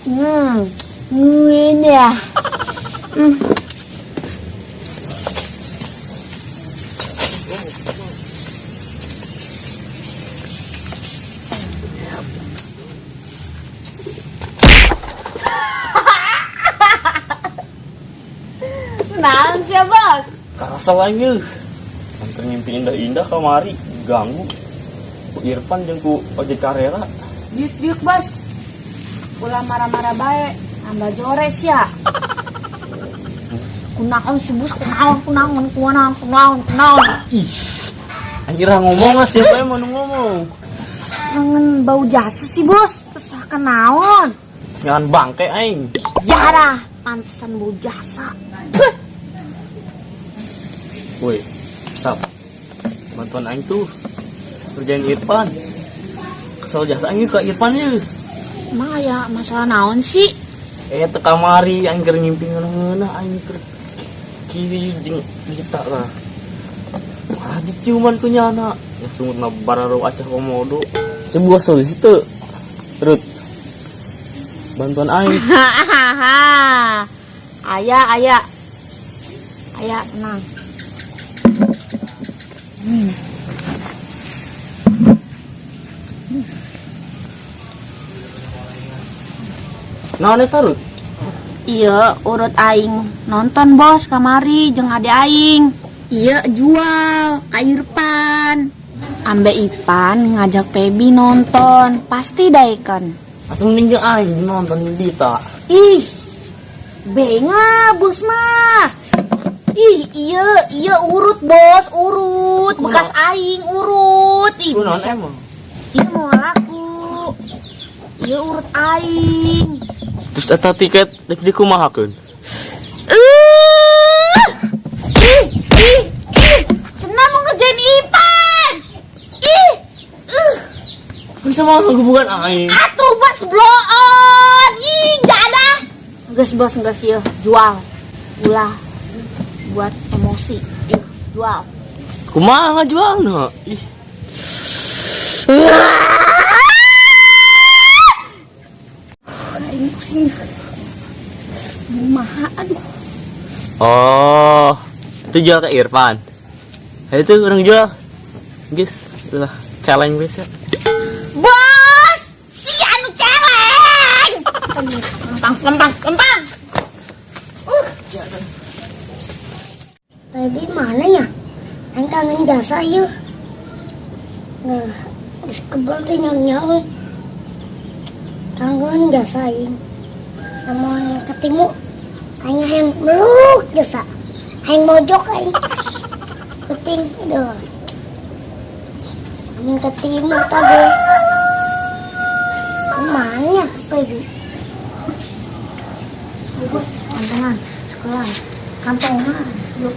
Ngene ya. Naon sih, Bos? Karasel aing euy. Antar ngimpi indah-indah kamari ganggu. Ku Irfan jeung ku ojek karera. Diuk-diuk, Bos. Ulah marah-marah bae, tambah jores ya. Kunaon sih, Bos? Kunaon, kunaon, kunaon, kunaon, kunaon. Ih. Anjir ah, ngomong ah, siapa yang mau ngomong? Ngen bau jasa sih, Bos. Terus kenaon? Ngan bangke aing. Jarah, pantesan bau jasa. Puh. Woi, stop. Bantuan aing tuh kerjain Irfan. Kesel jasa aing ke Irfan ya. Emang aya masalah naon sih? Eh, teu kamari aing keur ngimpi ngeunah aing keur kiri jeung kita lah. Wah, diciuman ku nyana. Ya sungutna bararo acah komodo. Sebuah solusi tuh. Rut. Bantuan aing. Hahaha. Aya, aya. Aya, tenang. Naon eta, Rut? Iya, urut aing nonton bos kamari jeung ade aing. Iya, jual ka Irfan. Ambe Ipan ngajak Pebi nonton, pasti daekeun. Atuh mending jeung aing nonton di Dita. Ih, benga bos mah. Ih, iya, iya urut bos, urut. Bekas aing urut. Ih, Kunaon emang? Iya mau laku. Iya urut aing. Terus eta tiket dek dikumahakeun? Ih, ih, ih. Cenah mau ngerjain Ipan. Ih. Bisa mau hubungan aing. Atuh bos blow on. Ih, enggak ada. Geus bos, geus ieu jual. Ulah buat emosi. Ih, jual. Kumaha ngajualna? Ih, Aing pusing. Kumaha aduh. Oh, itu jual ke Irfan. Nah, itu orang jual. Guys, lah challenge bisa. Bos, si anu celeng. Lempang, lempang, lempang. Baby mana ya? Aing kangen jasa yuk. Nah, geus kebel teh nyawa. Kangen jasa aing. Lamun ketemu aing hayang meluk jasa. Hayang mojok aing. Penting duh. Aing ketemu tadi. Kemana Baby? Bos, kantongan, sekolah, kantongan. Yuk.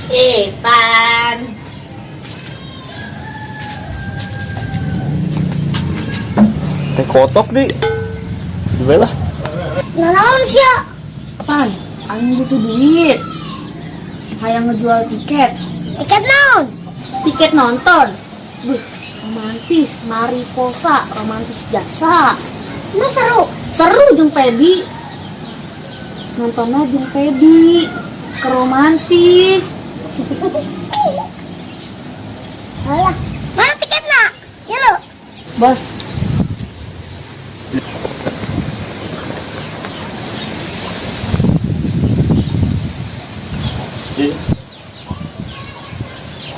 Ipan. Teh kotok di. Dua lah. Nanaon sia? Pan, aing butuh duit. Hayang ngejual tiket. Tiket naon? Tiket nonton. Buh, romantis, Mariposa, romantis jasa. Emang seru? Seru jeung Pebi. Nontonnya jeung Pebi. Keromantis. Alah, mana tiketna? Ya lo. Bos.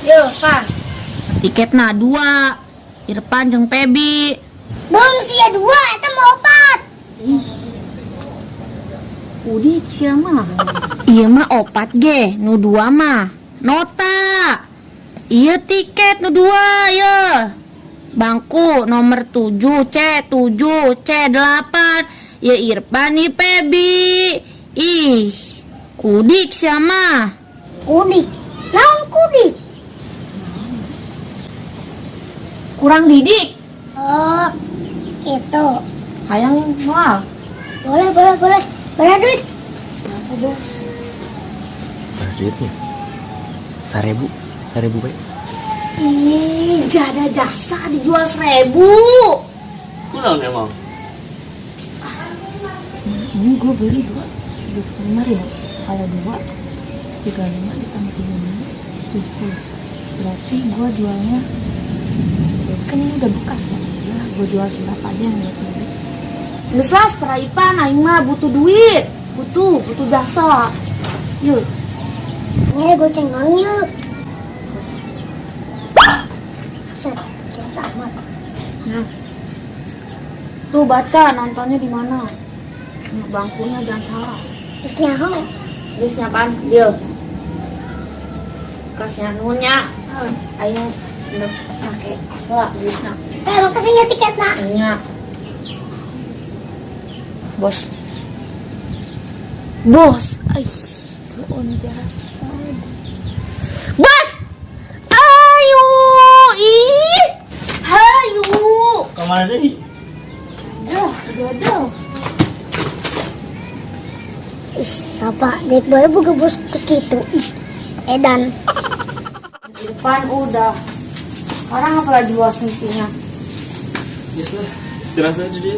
Yo, Pan. Tiketna dua. Irfan jeung Pebi. Bang sia dua, eta mau opat. Ih. Udik sia mah. Ieu mah opat ge, nu dua mah nota. Ieu tiket nu dua ye. Bangku nomor 7 C 7 C 8. Ieu Irfan ieu Pebi. Ih, kudik sia mah. Kudik. Naon kudik? Kurang didik. Oh, itu. Hayang moal. Boleh, boleh, boleh. Berapa duit? Berapa, Bos? Berapa duitnya? 1000. 1000 baik. Ih, jada jasa dijual 1000. Kunaon emang? Nah, ini gue beli dua 25.000. Kalau dua 35 ditambah 35 70. Berarti gue jualnya, kan ini udah bekas ya. Ya gue jual seberapa aja yang gue beli. Geus lah, setelah Ipan, aing mah butuh duit, butuh, butuh jasa. Yuk. Ini goceng yuk. Set, sama. Nah. Tuh baca nontonnya di mana. Bangkunya jangan salah. Terus nyaho. Terus nyapan, deal. Kasnya nuhunnya. Ayo ndek make lah duitna. Eh, makasih ya tiket nak. Nya. Bos. Bos, ai, on jasa. Bos! Ayo, ih. Hayu. Kamana deui? Duh, jodoh. Ih, siapa? Dek boy boga bos kus gitu. Ih, edan. Di depan udah. Sekarang apalagi bos misinya? Yes lah, istirahat aja dia.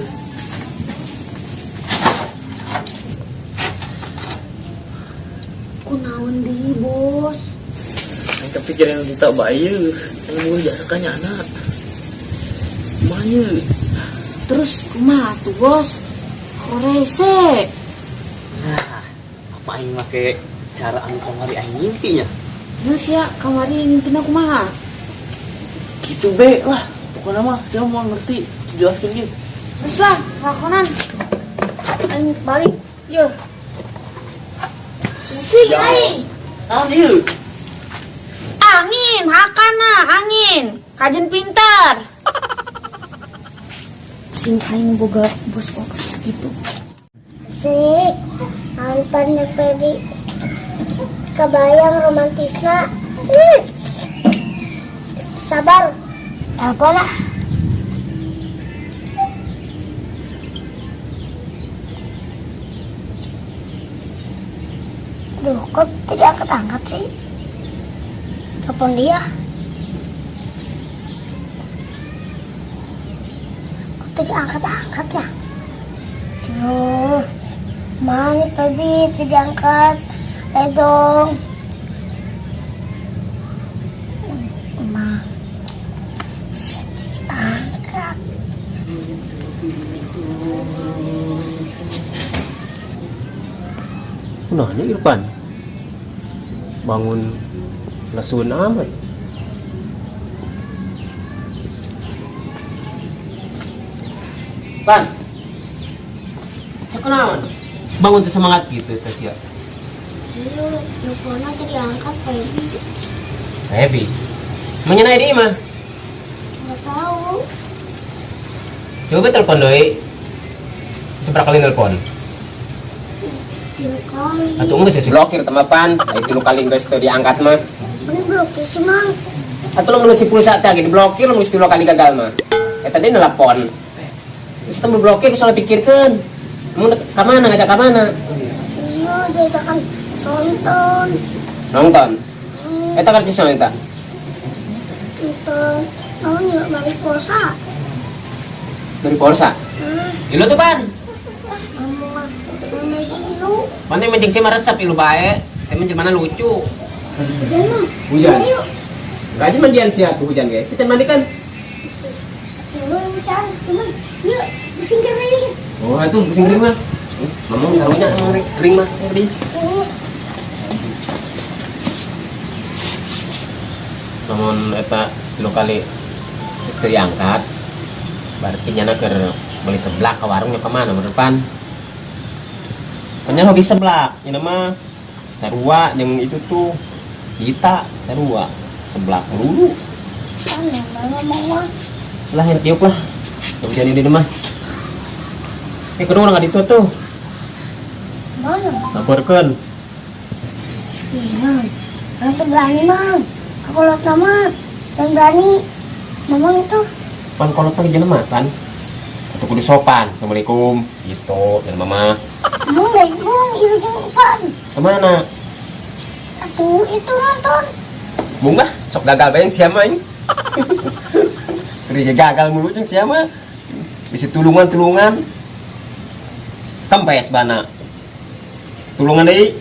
Kunaon deui, bos? Aing kepikiran Dita bae. Aing mau jasa ka nyana. Kumaha ye? Terus kumaha tuh, bos? Horese. Nah, apa aing make cara anu kamari aing ngimpi nya? Geus ya, kamari ngimpina kumaha? Gitu be lah. Pokoknya mah saya mau ngerti, jelaskan gitu. Terus lah, lakonan. Aing balik. Yo. Pusing Ya. aing. Naon ieu? Angin, hakana, angin. Kajen pintar. Pusing aing boga bos kok segitu. Sik, nonton Dek Baby. Kebayang romantisna. Ih. Sabar. Telepon lah. Duh, kok tidak angkat-angkat sih? Telepon dia. Kok tidak angkat-angkat ya? Duh, mana Baby tidak angkat? Ayo dong. Ma, angkat. Nah, ini Irfan. Bangun lesun amat. Pan. Sekunaon? Bangun tuh semangat gitu teh ya. Iya, teleponnya jadi angkat Baby. Happy. Mengenai di mah. Nggak tahu. Coba telepon doi. Seberapa kali telepon? Tiga kali. Atau enggak sih blokir temapan. Itu lu kali enggak itu diangkat mah. Ini blokir sih, Mang. Atau lu menurut si pulsa teh gini blokir lu mesti kali gagal mah. Eh tadi nelpon. Terus kita blokir terus salah pikirkan. Mau ke mana ngajak ke mana? Iya, dia akan nonton. Nonton. Eta kartu sama eta. Nonton. Mau nggak balik pulsa? Dari pulsa. Ilu tuh pan. Mama, mama ilu. Mana yang sih mah resep ilu bae. Saya mah mana lucu. Hujan mah. Hujan. Ayo. Gaji mandian sih aku hujan guys. Kita mandikan. Coba hujan, cuman yuk pusing kering. Oh itu pusing kering mah. Mama tahunya emang kering mah. Kering. Namun eta tilu kali istri angkat berarti nyana keur beli seblak ke warungnya kemana depan Ternyata hobi seblak ini mah sarua yang itu tuh kita sarua seblak dulu Mama lah yang tiup lah hujan ini mah kedua orang itu tuh mana samperkeun. Iya, orang tuh berani mang. Aku lot nama dan berani. Mamang itu. Pan kalau tuh jelema pan. Atau kudu sopan. Assalamualaikum. Gitu, dan mama. Mamang baik mang, itu jeung pan. Kemana? Atuh itu nonton. Bunga, sok gagal bae siapa ini. Kerja gagal mulu jeung siapa? Bisa tulungan-tulungan. Kempes bana. Tulungan deui.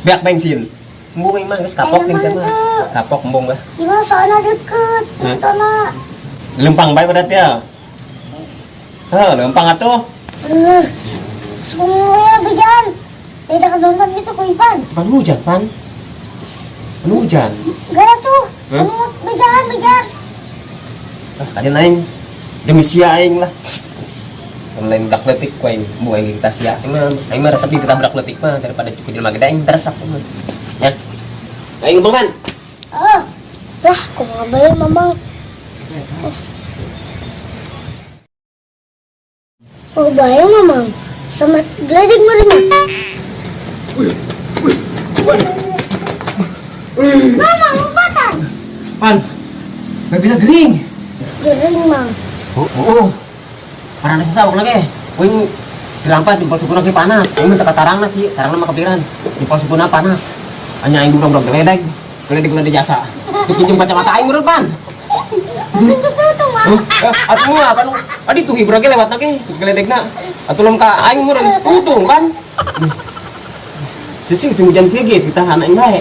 Beak bensin. Embung aing mah geus kapok jeung sia mah. Kapok embung lah. Gimana soalnya deket nontonnya. Lempang bae berarti ya. Heh, lempang atuh. Semua bejan. Tidak nonton itu ku Ipan. Pan hujan, pan. Pan hujan. Gak tuh. Hah? Bejan, bejan. Ah, kajian aing. Demi sia aing lah. Lain budak leutik ku aing, embung aing kita sia. Aing mah resep kita budak leutik mah daripada cukup jelema gede aing resep mah. Ya. Aing ngomong pan. Oh. Lah, kumaha bae mamang. Oh, bae mamang. Sama geledek meureun. Mamang lompatan. Pan. Babina gering. Gering, Mang. Oh, oh. Parana sasawak lagi. Uing dirampat jempol sukuna ge panas. Aing mah teu katarangna sih, tarangna mah kepikiran. Jempol sukuna panas. Anya aing durang geledek. Geledek-geledek jasa. Dipinjem kacamata aing meureun pan. Tuh, Mang. Atuh mah kan adi tuh hibra ge lewat ge geledekna. Atuh lem ka aing meureun tutung kan. Sisi sing hujan kieu ge ditahan aing bae.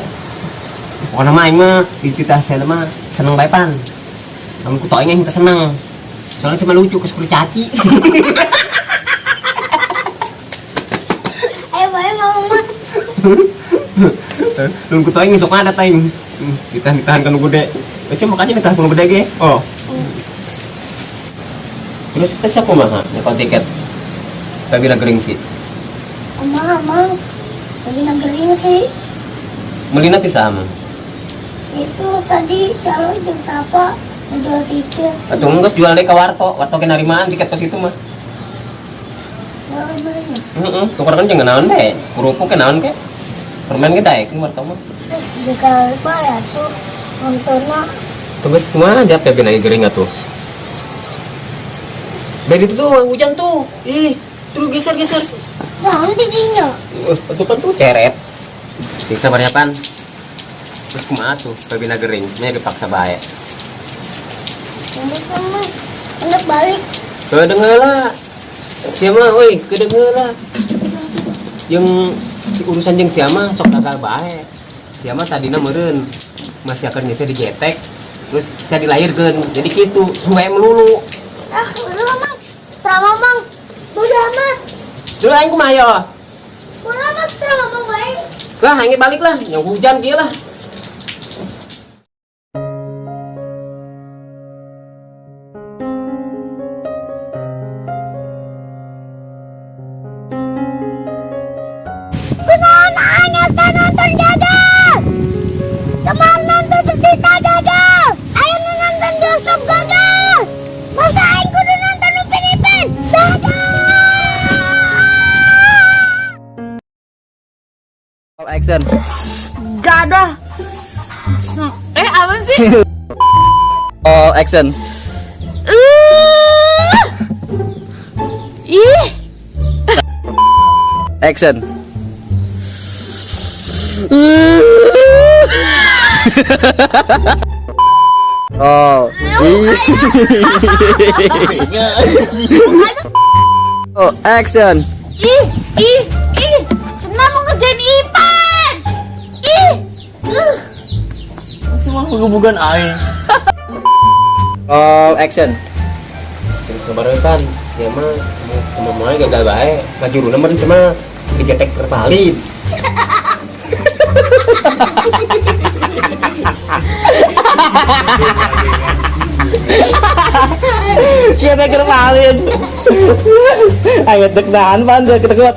Pokona mah aing mah dititah sia mah seneng bae pan. Lamun ku aing teh seneng. Soalnya cuma lucu ke kurcaci. Ayo bae mamang mah. Lamun ku aing sok ada aing. Ditahan-ditahan kan gede. Wes makanya ditahan kan gede ge. Oh. Terus kita siapa mah? Nyekol tiket. Babila gering sih. Kumaha, Mang? Babila gering sih. Melina ti sama. Itu tadi calon jeung siapa? Jual tiket. Atuh geus jual deui ka warto, warto ge narimaan tiket kos itu mah. Heeh, tuker kan jeung naon deh. Kerupuk ke naon ke? Permen ge daek warto mah. Jika bae atuh nontonna. Tuh geus kumaha jap ya lagi gering atuh. Beda itu tuh hujan tuh. Ih, terus geser-geser. Naon di dinya? Itu kan tuh ceret. Siksa sabarnya pan. Terus kumaha tuh babina gering, nya dipaksa bae. Enak balik. Kedengeula lah. Siapa woi, kedengeula. Jeung si urusan jeung siapa sok gagal bae. Siapa tadina meureun masih akan geus digetek, terus saya dilahirkeun. Jadi kitu, suwe melulu. Ah, udah Mang. Setelah Mamang. Udah mah. Dulu aing kumaha yo? Udah mah setelah Mamang bae. Lah, aing balik lah, yang hujan kieu lah. Kunaon aing asa nonton gagal. Kemarin nonton cerita gagal. Aing nonton bioskop gagal. Masa aing kudu nonton Upin Ipin? Gagal. Action. Gak ada. Apa sih? All action. Ih. Action. Oh. Oh, action. Ih, ih, ih. Senang mau ngerjain Ipan. Ih. Semua hubungan aing. Oh, action. Sing sabar we pan, sia mah kumaha gagal bae. Kajuruna meureun sia mah digetek terpalid. Getek terpalid. Ayo deg-degan pan, saya kita kuat.